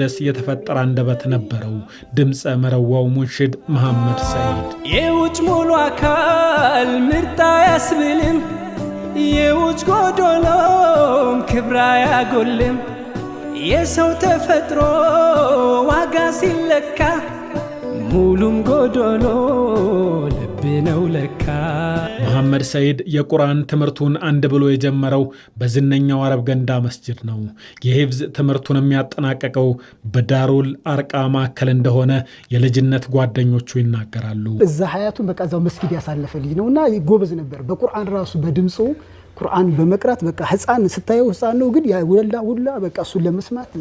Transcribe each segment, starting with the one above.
ለማወደስ የተፈጠረ አንደበት ነበረው። ድምፀ መረዋው ሙንሽድ መሐመድ ሰዒድ። የውጭ ሙሉ አካል ምርጥ አያስብልም፣ የውጭ ጎዶሎም ክብር አያጎልም። የሰው ተፈጥሮ ዋጋ ሲለካ ሙሉም ጎዶሎ ልብ ነው ለካ። መሐመድ ሰዒድ የቁርአን ትምህርቱን አንድ ብሎ የጀመረው በዝነኛው አረብ ገንዳ መስጅድ ነው። የሂፍዝ ትምህርቱን የሚያጠናቀቀው በዳሩል አርቃ ማዕከል እንደሆነ የልጅነት ጓደኞቹ ይናገራሉ። እዛ ሀያቱን በቃ እዛው መስጊድ ያሳለፈ ልጅ ነው እና ጎበዝ ነበር። በቁርአን ራሱ በድምፁ ቁርአን በመቅራት በቃ ህፃን ስታየው ህፃን ነው፣ ግን ወላ ሁላ በቃ እሱን ለመስማት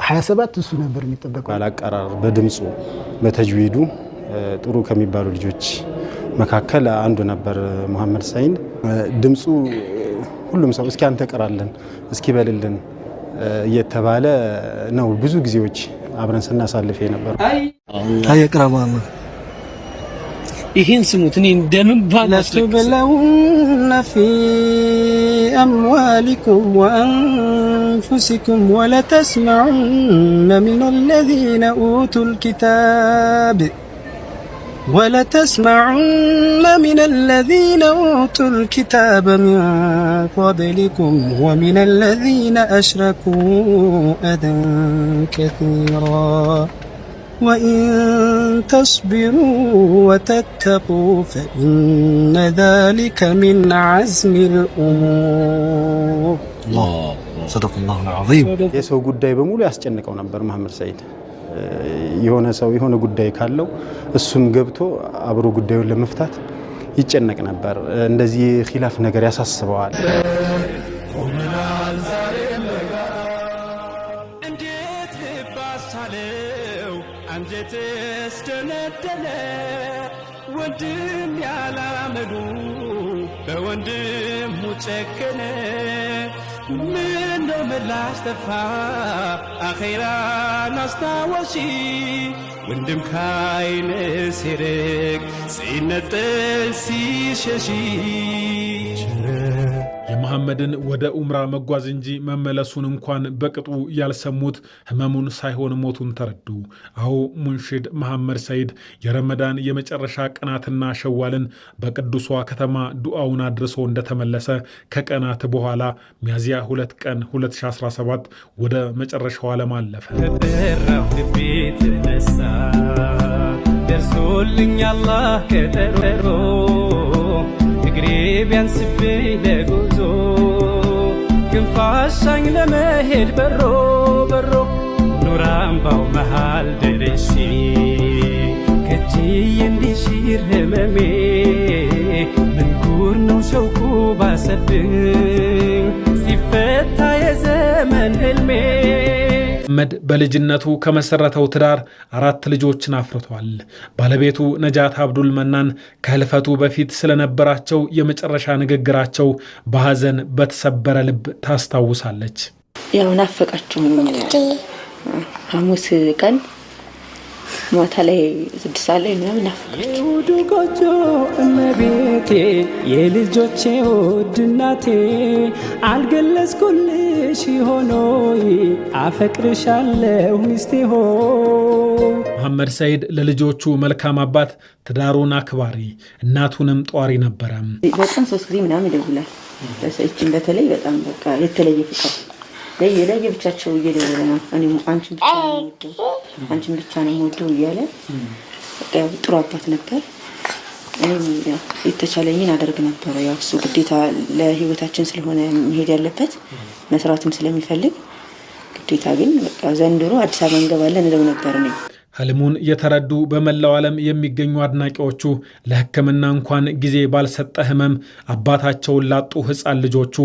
27 እሱ ነበር የሚጠበቀው። ባላቀራር በድምፁ በተጅዊዱ ጥሩ ከሚባሉ ልጆች መካከል አንዱ ነበር መሐመድ ሰዒድ። ድምፁ ሁሉም ሰው እስኪ አንተ ቅራልን እስኪ በልልን እየተባለ ነው ብዙ ጊዜዎች አብረን ስናሳልፍ የነበረው። اقرا ماما። ይህን ስሙት። እኔ እንደምን ባል لتبلون في أموالكم وأنفسكم ولتسمعن من الذين أوتوا الكتاب ولتسمعن من الذين أوتوا الكتاب من قبلكم ومن الذين أشركوا أذى كثيرا وإن تصبروا وتتقوا فإن ذلك من عزم الأمور. الله، صدق الله العظيم። የሰው ጉዳይ በሙሉ ያስጨንቀው ነበር መሐመድ ሰዒድ። የሆነ ሰው የሆነ ጉዳይ ካለው እሱም ገብቶ አብሮ ጉዳዩን ለመፍታት ይጨነቅ ነበር። እንደዚህ ኺላፍ ነገር ያሳስበዋል። እንዴት ልብ አስቻለው አንጀትስ ደነደነ ወንድም ያላመሉ በወንድሙ ጨከነ። ምነው ምላሽ ጠፋ አኼራን አስታወሺ ወንድም ካይን ሲርቅ ሲነጠል ሲሸሺ። የመሐመድን ወደ ኡምራ መጓዝ እንጂ መመለሱን እንኳን በቅጡ ያልሰሙት ህመሙን ሳይሆን ሞቱን ተረዱ። አዎ፣ ሙንሽድ መሐመድ ሰዒድ የረመዳን የመጨረሻ ቀናትና ሸዋልን በቅዱሷ ከተማ ዱዓውን አድርሶ እንደተመለሰ ከቀናት በኋላ ሚያዝያ 2 ቀን 2017 ወደ መጨረሻው ዓለም አለፈ። ከፈራሁ ልቤ ተነሳ ደርሶልኝ አላህ ቀጠሮ እግሬ ቢያንስብኝ ለጉዞ ክንፋሻኝ ለመሄድ በሮ በሮ ኑር አምባው መሃል ደርሼ ከእጅ እንዲሽር ህመሜ ምን ጉር ነው ሸውቁ ባሰብኝ ሲፈታ የዘመን ህልሜ። መሐመድ በልጅነቱ ከመሰረተው ትዳር አራት ልጆችን አፍርቷል። ባለቤቱ ነጃት አብዱል መናን ከህልፈቱ በፊት ስለነበራቸው የመጨረሻ ንግግራቸው በሐዘን በተሰበረ ልብ ታስታውሳለች። ያው ናፈቃቸው። ሐሙስ ቀን ማታ ላይ 6 ሰዓት ላይ ምናምን ናፈቃቸው። የውዱ ጎጆ እመቤቴ የልጆቼ ውድ እናቴ አልገለጽኩልሽ ሆኖይ አፈቅርሻለሁ ሚስቴ ሆይ። መሐመድ ሰዒድ ለልጆቹ መልካም አባት፣ ትዳሩን አክባሪ፣ እናቱንም ጧሪ ነበረ። በቀን ሶስት ጊዜ ምናምን ይደውላል። እችን በተለይ በጣም በቃ የተለየ ፍቅር ለየብቻቸው እየደወለ ነው። እኔ አንቺን ብቻ ነው የምወደው፣ አንቺን ብቻ ነው የምወደው እያለ በቃ ያው ጥሩ አባት ነበር። እኔም ያው የተቻለኝን አደርግ ነበረ። ያው እሱ ግዴታ ለህይወታችን ስለሆነ መሄድ ያለበት መስራትም ስለሚፈልግ ግዴታ ግን በቃ ዘንድሮ አዲስ አበባ እንገባለን እለው ነበር እኔ። ህልሙን የተረዱ በመላው ዓለም የሚገኙ አድናቂዎቹ ለሕክምና እንኳን ጊዜ ባልሰጠ ህመም አባታቸውን ላጡ ሕፃን ልጆቹ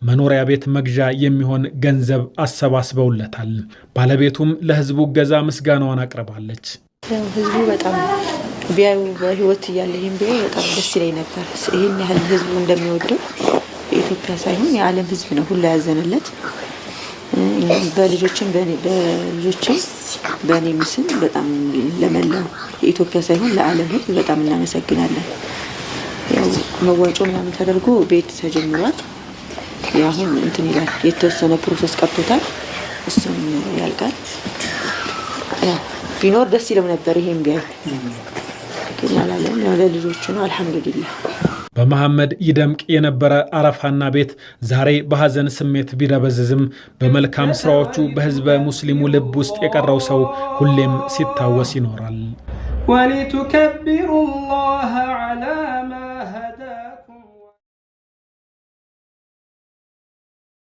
መኖሪያ ቤት መግዣ የሚሆን ገንዘብ አሰባስበውለታል። ባለቤቱም ለህዝቡ እገዛ ምስጋናዋን አቅርባለች። ያው ህዝቡ በጣም ቢያዩ በህይወት እያለ ይህን ቢያዩ በጣም ደስ ይለኝ ነበር። ይህን ያህል ህዝቡ እንደሚወደው የኢትዮጵያ ሳይሆን የዓለም ህዝብ ነው ሁላ ያዘነለት። በልጆችም በእኔም ስም በጣም ለመላው የኢትዮጵያ ሳይሆን ለዓለም ህዝብ በጣም እናመሰግናለን። ያው መዋጮ ምናምን ተደርጎ ቤት ተጀምሯል። አሁን እንትን ይላል የተወሰነ process ቀርቶታል። እሱም ያልቃል። ያው ቢኖር ደስ ይለው ነበር ይሄን ቢያይ፣ ግን አላለም። ያው ለልጆቹ ነው። አልሐምዱሊላህ። በመሐመድ ይደምቅ የነበረ አረፋና ቤት ዛሬ በሐዘን ስሜት ቢደበዝዝም በመልካም ስራዎቹ በህዝበ ሙስሊሙ ልብ ውስጥ የቀረው ሰው ሁሌም ሲታወስ ይኖራል። ولتكبروا الله على ما